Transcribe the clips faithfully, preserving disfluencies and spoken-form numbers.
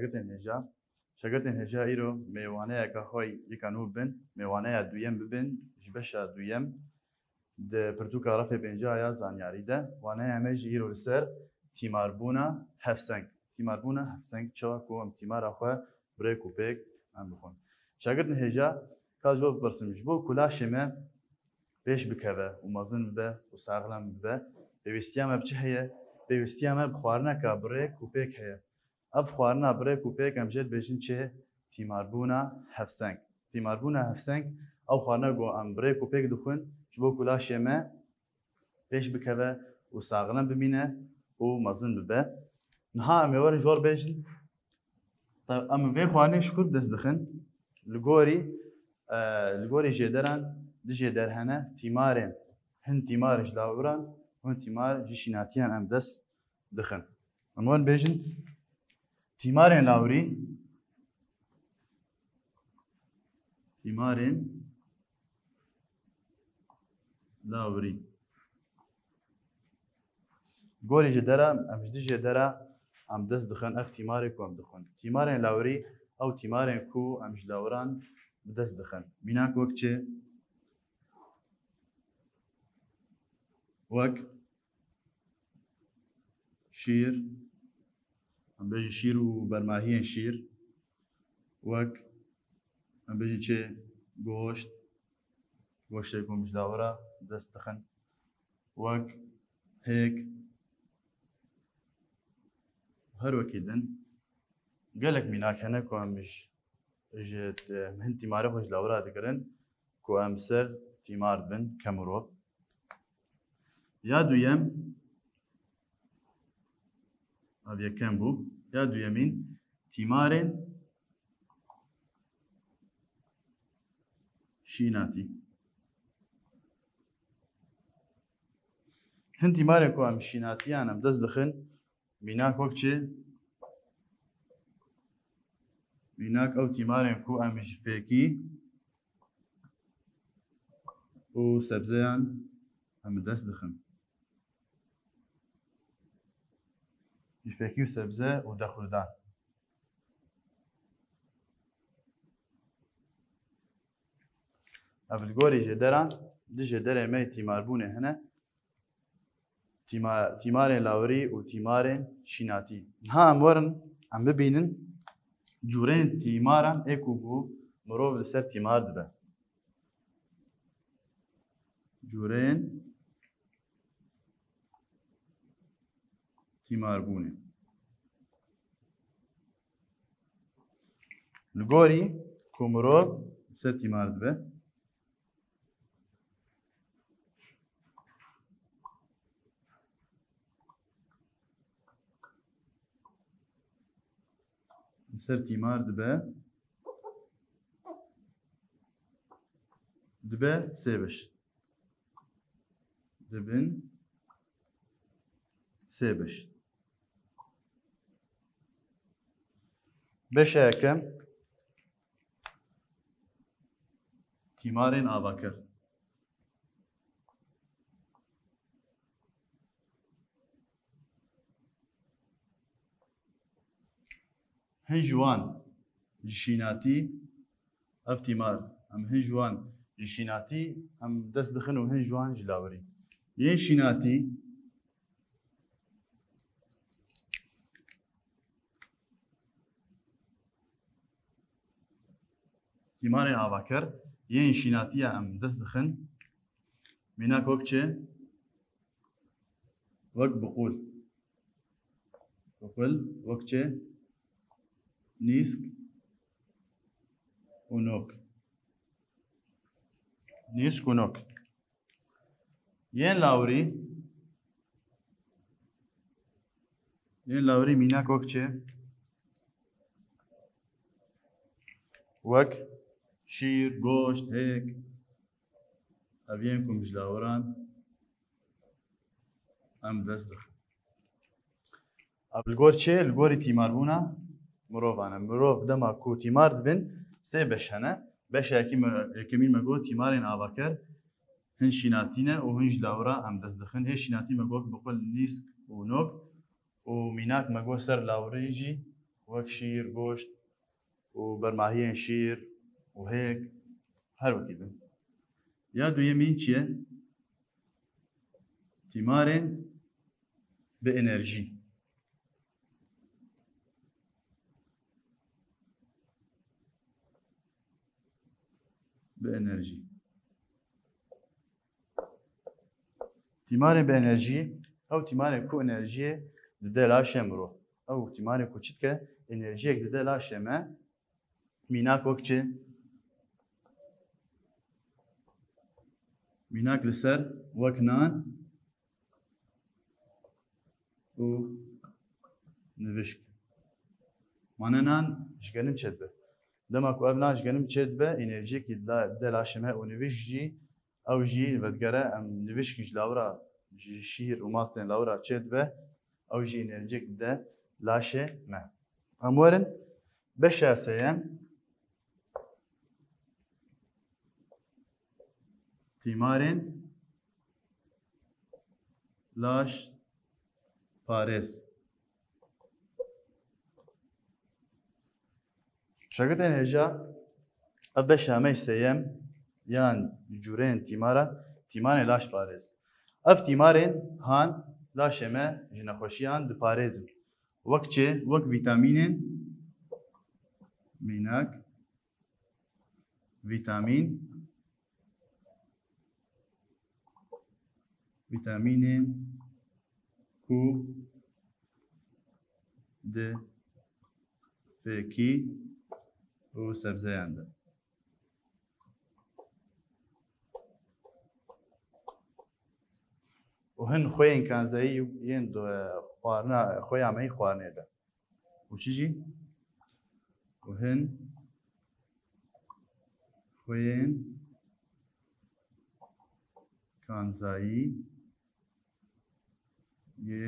Şagirtên hêja. Şagirtên hêja îro mêwaneyeke xwe yeka nû bibin, mêwaneya duyem bibin ji beşa duyem di pirtûka refê pênca ya zanyarî de. Waneya me jî îro li ser tîmarbûna hevseng. Tîmarbûna hevseng, çawa ku em tîmara xwe bi rêk û pêk em bixwin. Şagirtên hêja, ka ji we bipirsim, ji bo ku laşê me pêş bikeve û mezin bibe û saxlem bibe, pêwîstiya me bi çi heye? Pêwîstiya me bi xwarineka bi rêk û pêk heye. Ev xwarina bi rêk û pêk em jê dibêjin çi? Tîmarbûna hevseng. Tîmarbûna hevseng, ew xwarina ku em bi rêk û pêk dixwin, ji bo ku laşê me pêş bikeve û saxlem bimîne û mezin bibe. Niha em ê werin ji we re bêjin, Te-, em vê xwarinê ji ku dest dixin? Li gorî, e, li gorî jêderan, di jêder hene tîmarên, hin tîmar ji lawiran, hin tîmar ji şînatiyan em dest dixin. Em werin bêjin, tîmarên lawirî, tîmarên lawirî. Gorî jêdera, em ji di jêdera em dest dixin, ev tîmarê ku em dixwin. Tîmarên lawirî, ew tîmarên ku em ji lawiran bi dest dixin. Mînak wek çi? Wek şîr, em bêjin şîr û bermahiyên şîr. Wek, em bêjin çi? Goşt. Goştê ku em ji lawira dest dixin. Wek hêk. Her wekî din. Gelek mînak hene ku em ji, ji, em hin tîmarê xwe ji lawira digirin ku em ser tîmar dibin, ke mirov. Ya duyem, ev yekem bû. Ya duyemîn, tîmarên şînatî. Hin tîmarên ku em şînatiyan em dest dixin, mînak wek çi? Mînak ew tîmarên ku em ji fêkî û sebzeyan em bi dest dixin. Ji fêkî û sebze û dexurdan. Ev li gorî jêderan, di jêderê me yê tîmarbûnê hene. Tîma-, tîmarên lawirî û tîmarên şînatî. Niha em werin, em bibînin cûreyên tîmaran ê ku bû mirov li ser tîmar dibe. Cûreyên tîmarbûnê. Li gorî ku mirov ser tîmar dibe, li ser tîmar dibe, dibe sê beş. Dibin sê beş. Beşa yekem, tîmarên avakir. Hin ji wan ji şînatî, ev tîmar, em hin ji wan ji şînatî em dest dixin û hin ji wan ji lawirî. Yên şînatî, tîmarên avakir, yên şînatiya em dest dixin. Mînak wek çi? Wek biqûl. Biqûl, wek çi? Nîsk û nok. Nîsk û nok. Yên lawirî, yên lawirî mînak wek çi? Wek şîr, goşt, hêk. Ev yên ku em ji lawiran em dest dixin. Ev li gor çi? Li gorî tîmarbûna mirovan e. Mirov dema ku tîmar dibin, sê beş hene. Beşa yekî me, yekemîn me got tîmarên avaker, hin şînatî ne û hin ji lawira em dest dixin. Hê şînatî me got biqul nîsk û nok û mînak me got ser lawirî jî wek şîr, goşt û bermahiyên şîr û hêk, her wekî din. Ya duyemîn çi ye? Tîmarên bi enerjî. Bi enerjî. Tîmarên bi enerjî, ew tîmarên ku enerjiyê dide laşê mirov. Ew tîmarên ku çi dike, enerjiyek dide laşê me, mînak wek çi? Mînak li ser wek nan û nivişk. Mane nan ji genim çêdibe. Dema ku ev nan ji genim çêdibe, enerjiyekî dide laşê me û nivişk jî, ew jî vedigere, em nivişk ji lawira, ji şîr û mastên lawira çêdibe, ew jî enerjiyek dide laşê me. Em werin beşa sêyem. Tîmarên laş parêz. Şagirdên hêja, ev beşa me sêyem yan cûreyên tîmara, tîmarên laş parêz. Ev tîmarên han laşê me ji nexweşiyan diparêzin. Wek çi? Wek vîtamînên, mînak, vîtamîn, vîtamînên ku di fêkî û sebzeyan de. Û hin xweyên kanzayî yên do-, xwarina, xweya me yî xwarinê de. Û çi jî? Û hin xweyên kanzayî yê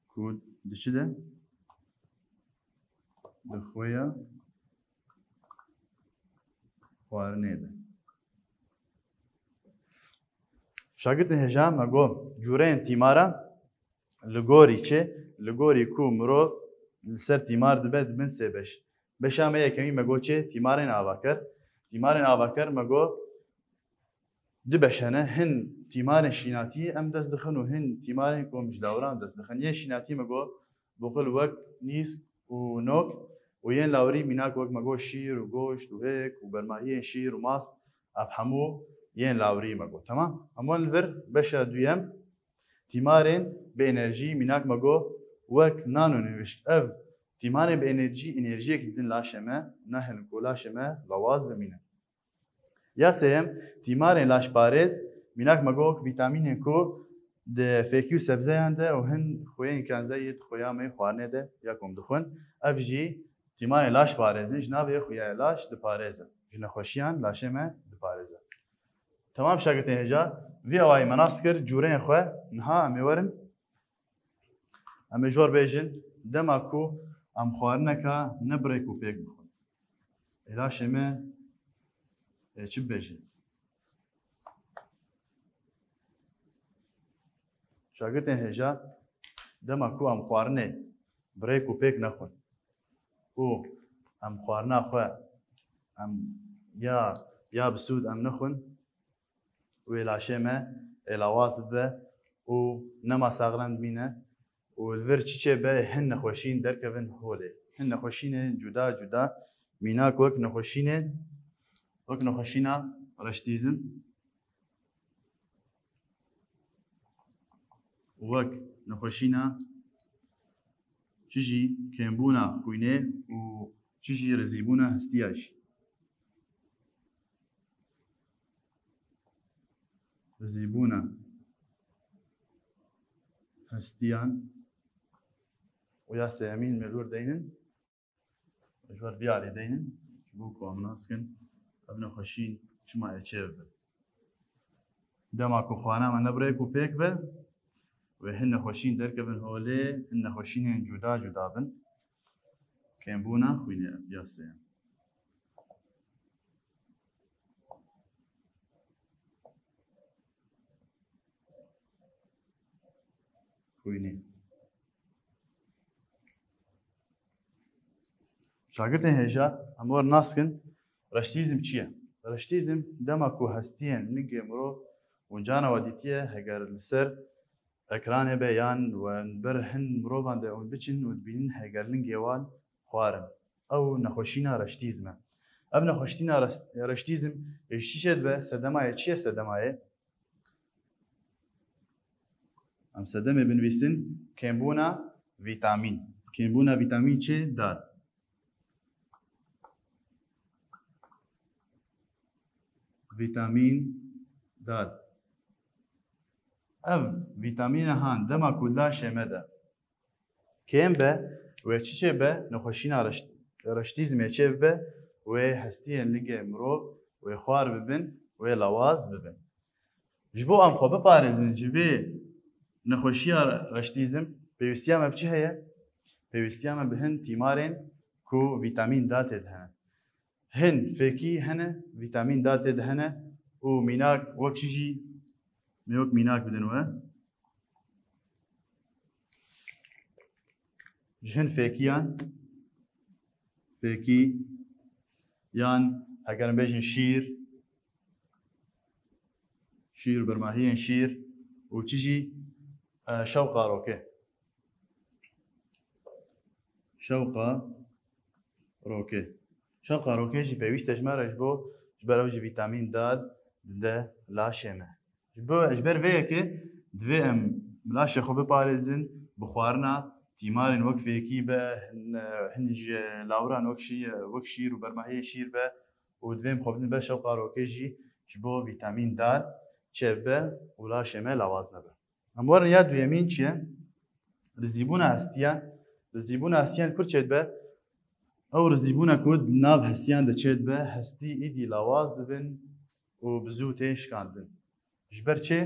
ku di çi de? Di xweya xwarinê de. Şagirdên hêja, me got cûreyên tîmara li gorî çi? Li gorî ku mirov li ser tîmar dibe, dibin sê beş. Beşa me yekemî me got çi? Tîmarên avaker. Tîmarên avaker me got du beş hene. Hin tîmarên şînatî em dest dixin û hin tîmarên ku em ji lawiran dest dixin. Yên şînatî me got, boqil wek nîsk û nok û yên lawirî mînak wek me got şîr û goşt û hêk û bermahiyên şîr û mast, ev hemû yên lawirî me got. Temam? Em werin li vir beşa duyem, tîmarên bi enerjî mînak me got wek nan û nivişk. Ev tîmarên bi enerjî, enerjiyekî didin laşê me, nahêlin ku laşê me lawaz bimîne. Ya sêyem, tîmarên laşparêz, mînak me got vîtamînên ku di fêkî û sebzeyan de û hin xweyên kanzayî yê di xweya me yê xwarinê de ya ku em dixwin. Ev jî tîmarên laşparêz in, ji navê xuya yê laş diparêzin. Ji nexweşiyan laşê me diparêzin. Temam şagirdên hêja, vî awayî me nas kir, cûreyên xwe, niha em ê werin. Em ê ji we re bêjin, dema ku em xwarineka ne bi rêk û pêk bixwin, ê laşê me, ê, çi bibêje? Şagirtên hêja, dema ku em xwarinê bi rêk û pêk nexwin û em xwarina xwe, em ya, ya bi sûd em nexwin, wê laşê me ê lawaz bibe û nema saxlem dimîne û li vir çi çêbe, hin nexweşîn derkevin holê. Hin nexweşînên cuda cuda, mînak wek nexweşînên, wek nexweşîna reştîzin, wek nexweşîna çi jî kêmbûna xwînê û çi jî rizîbûna hestiya jî. Rizîbûna hestiyan û ya sêyemîn me li wir deynin, ji ber vî alî deynin, ji bo ku em nas kin ev nexweşîn çima ê çêbibe. Dema ku xwarina me ne bi rêk û pêk be, wê hin nexweşîn derkevin holê, hin nexweşînên cuda cuda bin. Kêmbûna xwînê, ev ya sêyem. Xwînê. Şagirtên hêja, em wer nas kin, reştîzm çi ye? Reştîzm dema ku hestiyên lingê mirov û cana we dîtiye, heger li ser ekranê be yan we ber hin mirovan de hûn biçin û dibînin heger lingê wan xwar in. Ew nexweşîna reştîzm e. Ev nexweşîna res-, reştîzm ê ji çi çêdibe? Sedema yê çi ye sedema yê? Em sedemê binivîsin kêmbûna vîtamîn. Kêmbûna vîtamîn çi? Dad. Vîtamîn dad. Ev vîtamîna han dema ku laşê me de kêm be, wê çi çêbe? Nexweşîna reş-, reştîzmê çêbibe, wê hestiyên lingê mirov wê xwar bibin, wê lawaz bibin. Ji bo em xwe biparêzin ji vê nexweşiya reştîzm, pêwîstiya me bi çi heye? Pêwîstiya me bi hin tîmarên ku vîtamîn D tê de hene. Hin fêkî hene, vîtamîn D tê de hene û mînak wek çi jî, wek mînak bidin we. Ji hin fêkiyan, fêkî yan heger em bêjin şîr, şîr, bermahiyên şîr û çi jî, e, şewqa rokê. Şewqa rokê. Şewqa rokê jî pêwîst e ji me re ji bo, ji ber ew jî vîtamîn D dide laşê me. Ji bo, ji ber vê yekê divê em laşê xwe biparêzin bi xwarina tîmarên wek fêkî be, hin, hin ji lawiran wek şî-, wek şîr û bermahiyê şîr be û divê em xwe bidin ber şewqa rokê jî ji bo vîtamîn D çêbe û laşê me lawaz nebe. Em werin ya duyemîn çi ye? Rizîbûna hestiyan. Rizîbûna hestiyan kur çêdibe? Ew rizîbûna ku di nav hestiyan de çêdibe, hestî êdî lawaz dibin û bi zû tên şikandin. Ji ber çi?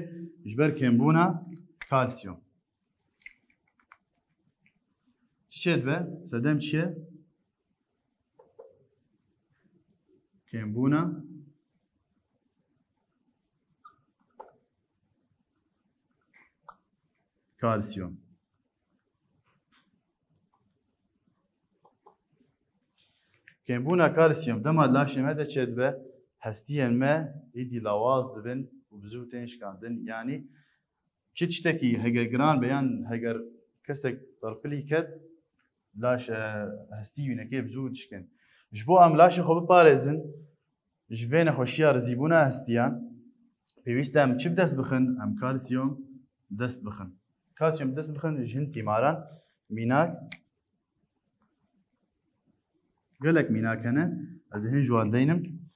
Ji ber kêmbûna kalsiyum. Çi çêdibe? Sedem çi ye? Kêmbûna kalsiyum. Kêmbûna kalsiyum dema laşê me de çêdibe, hestiyên me êdî lawaz dibin û bi zû tên şikandin. Yanî çi tiştekî heger giran be yan heger kesek terpilî ket, laş, e, hestî wînekê bi zû dişkin. Ji bo em laşê xwe biparêzin ji vê nexweşiya rizîbûna hestiyan, pêwîst e em çi bi dest bixin? Em kalsiyum dest bixin. Kalsiyum bi dest bixin ji hin tîmaran, mînak, gelek mînak hene, ez ê hin ji wan deynim.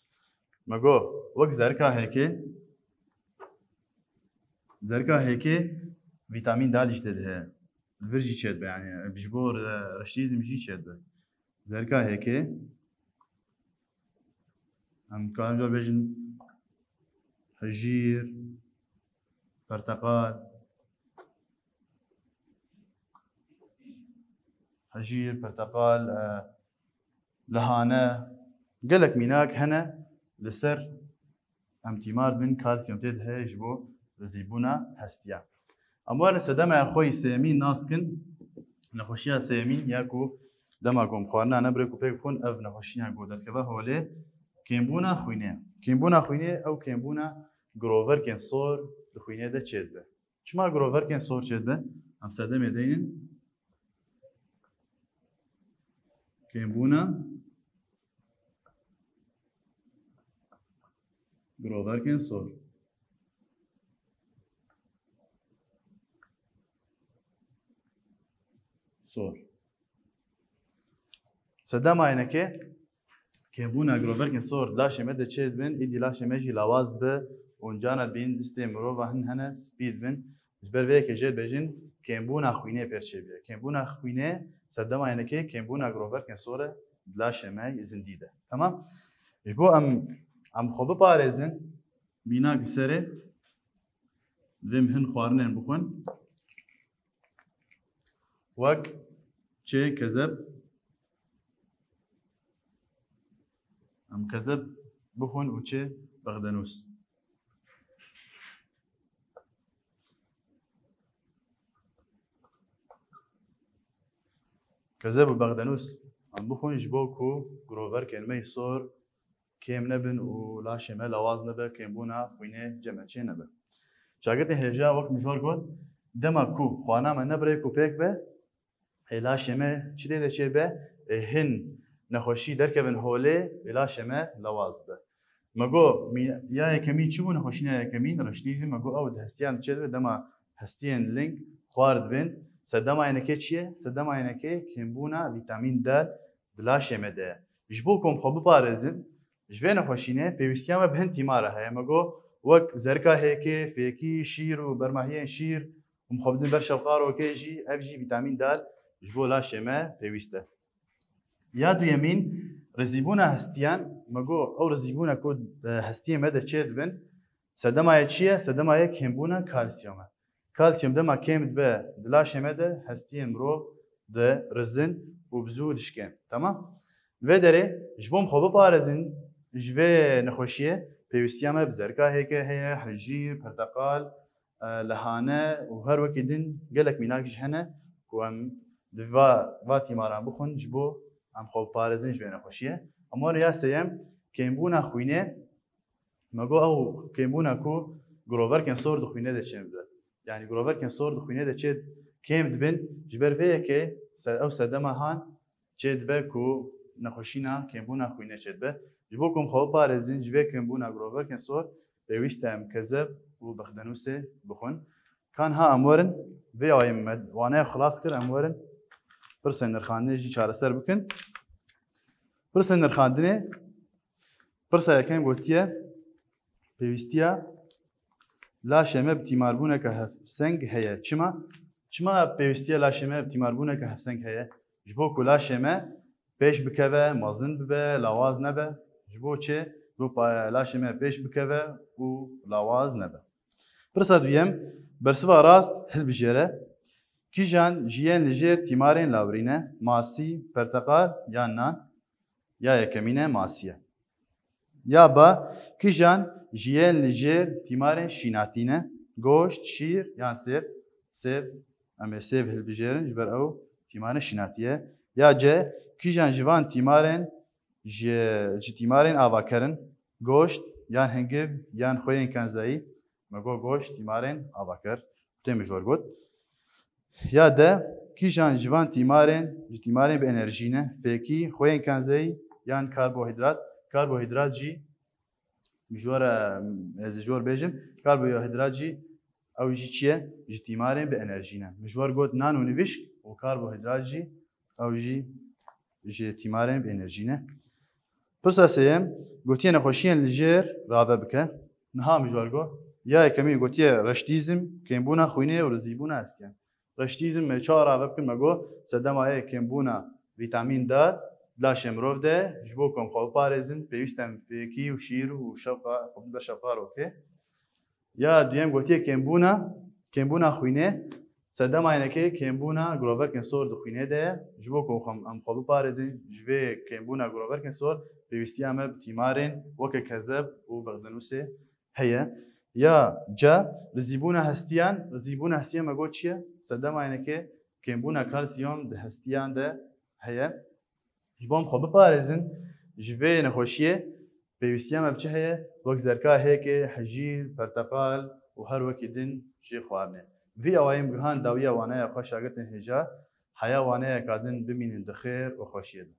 Me got, wek zerika hêkê, zerika hêkê vîtamîn D jî tê de heye. Li vir jî çêdibe, yanî ji bo re-, reştîzm jî çêdibe. Zerika hêkê, em karin jor bêjin hejîr, perteqal, hejîr, perteqal, e, lihane, gelek mînak hene li ser em tîmar dibin, kalsiyum tê de heye ji bo rizîbûna hestiya. Em werin sedema xwe yî sêyemîn nas kin, nexweşiya sêyemîn ya ku dema ku em xwarina nebirê ku pêk bixwin, ev nexweşiya ku derdikeve holê, kêmbûna xwînê. Kêmbûna xwînê ew kêmbûna giroverkên sor di xwînê de çêdibe. Çima giroverkên sor çêdibe? Em sedemê deynin. Kêmbûna giroverkên sor. Sor. Sedema yenekê, kêmbûna giroverkên sor di laşê me de çêdibin, êdî laşê me jî lawaz dibe û cana dibînin distê mirova hin hene spî dibin. Ji ber vê yekê jê dibêjin kêmbûna xwînê pêr çêbûye. Kêmbûna xwînê sedema yenekê kêmbûna giroverkên sor e di laşê me yê zindî de. Temam? Ji bo em, em xwe biparêzin, mînak li serê, divê em hin xwarinên bixwin. Wek çê kezeb, em kezeb bixwin û çê bexdenûs. Kezeb û bexdenûs Em bixwin ji bo ku giroverkên me yê sor kêm nebin û laşê me lawaz nebe, kêmbûna xwînê cem me çê nebe. Şagirtên hêja wek min ji we re got, dema ku xwarina me nebirê ku pêk be, ê laşê me çi dê de çê be, ê hin nexweşî derkevin holê, ê laşê me lawaz be. Me got, mî-, ya yekemî çi bû, nexweşîna yekemîn, reştîzî, me got ew di hestiyan çê dibe, dema hestiyên ling xwar dibin. Sedema yenekê çi ye? Sedema yenekê kêmbûna vîtamîn D di laşê me de ye. Ji bo ku em xwe biparêzin, ji vê nexweşînê pêwîstiya me bi hin tîmara heye. Me got, wek zerika hêkê, fêkî, şîr û bermahiyên şîr, em xwe bidin ber şewqa rokê jî, ev jî vîtamîn D ji bo laşê me pêwîst e. Ya duyemîn, rizîbûna hestiyan, me got, ew rizîbûna ku, e, hestiyê me de çê dibin, sedema ye çi ye? Sedema ye kêmbûna kalsiyum e. Kalsiyum dema kêm dibe di laşê me de, hestiyên mirov dirizin û bi zû dişkên. Temam? Vê derê, ji bo em xwe biparêzin ji vê nexweşiyê, pêwîstiya me bi zerika hêke heye, hijîr, perteqal, e, lehane û her wekî din gelek mînak jî hene ku em di va, va tîmaran bixwin ji bo em xwe biparêzin ji vê nexweşiyê. Em werin ya sêyem, kêmbûna xwînê. Me got ew kêmbûna ku giroverkên sor di xwînê de çê dibe. Yanî giroverkên sor di xwînê de çê kêm dibin, ji ber vê yekê se-, ew sedema han çê dibe ku nexweşîna kêmbûna xwînê çê dibe. Ji bo ku em xwe biparêzin ji vê kêmbûna giroverkên sor, pêwîst e em kezeb û bexdenûsê bixwin. Kan ha em werin, vê awayê me waneya xilas kir, em werin pirsên nirxandinê jî çareser bikin. Pirsên nirxandinê, pirsa yekem gotiye, pêwîstiya laşê me bi tîmarbûneke hevseng heye. Çima? Çima pêwîstiya laşê me bi tîmarbûneke hevseng heye? Ji bo ku laşê me pêş bikeve, mezin bibe, lawaz nebe. Ji bo çi? Ji bo pa-, laşê me pêş bikeve û lawaz nebe. Pirsa duyem, bersiva rast hilbijêre. Kîjan ji yên li jêr tîmarên lawirî ne? Masî, perteqal yan nan? Ya yekemîn e, masî ye. Ya ba, kîjan ji yên li jêr tîmarên şînatî ne? Goşt, şîr yan sêv? Sêv, em ê sêv hilbijêrin, ji ber ew tîmarên şînatî ye. Ya C, kîjan ji van tîmarên ji, ji tîmarên avaker in? Goşt yan hingiv yan xweyên kenzayî? Me got goşt, tîmarên avaker. Tê min ji we re got. Ya D, kîjan ji van tîmarên, ji tîmarên bi enerjî ne? Fêkî, xweyên kenzeyî yan karbohîdrat? Karbohîdrat jî ji we re, ez ji we re bêjim, karbohîdrat jî ew jî çi ye? Ji tîmarên bi enerjî ne. Min ji we re got nan û nivîşk û karbohîdrat jî ew jî ji tîmarên bi enerjî ne. Pirsa sêyem, gotiye nexweşiyên li jêr rave bike. Niha min ji we re got. Ya yekemî gotiye reştîzm, kêmbûna xwînê û rizîbûna hestiyan. Reştîzm me çawa rave bikin? Me got, sedema yê kêmbûna vîtamîn D di laşê mirov de, ji bo ku em xwe biparêzin, pêwîst e em fêkî û şîr û şewqa, xwe bidin ber şewqa rokê. Ya duyem gotiye kêmbûna, kêmbûna xwînê. Sedema yenekê kêmbûna giroverkên sor di xwînê de ye. Ji bo ku em, em xwe biparêzin ji vê kêmbûna giroverkên sor, pêwîstiya me bi tîmarên weke kezeb û bexdenûsê heye. Ya C, rizîbûna hestiyan. Rizîbûna hestiyan me got çi ye? Sedema yenekê kêmbûna kalsiyum di hestiyan de heye. Ji bo em xwe biparêzin ji vê nexweşiyê, pêwîstiya me bi çi heye? Wek zerka hêkê, hejîr, perteqal û her wekî din jê xwarinê. Vî awayî em gihan dawiya waneya xwe şagirtên hêja, heya waneyeka din bimînin di xêr û xweşiyê de.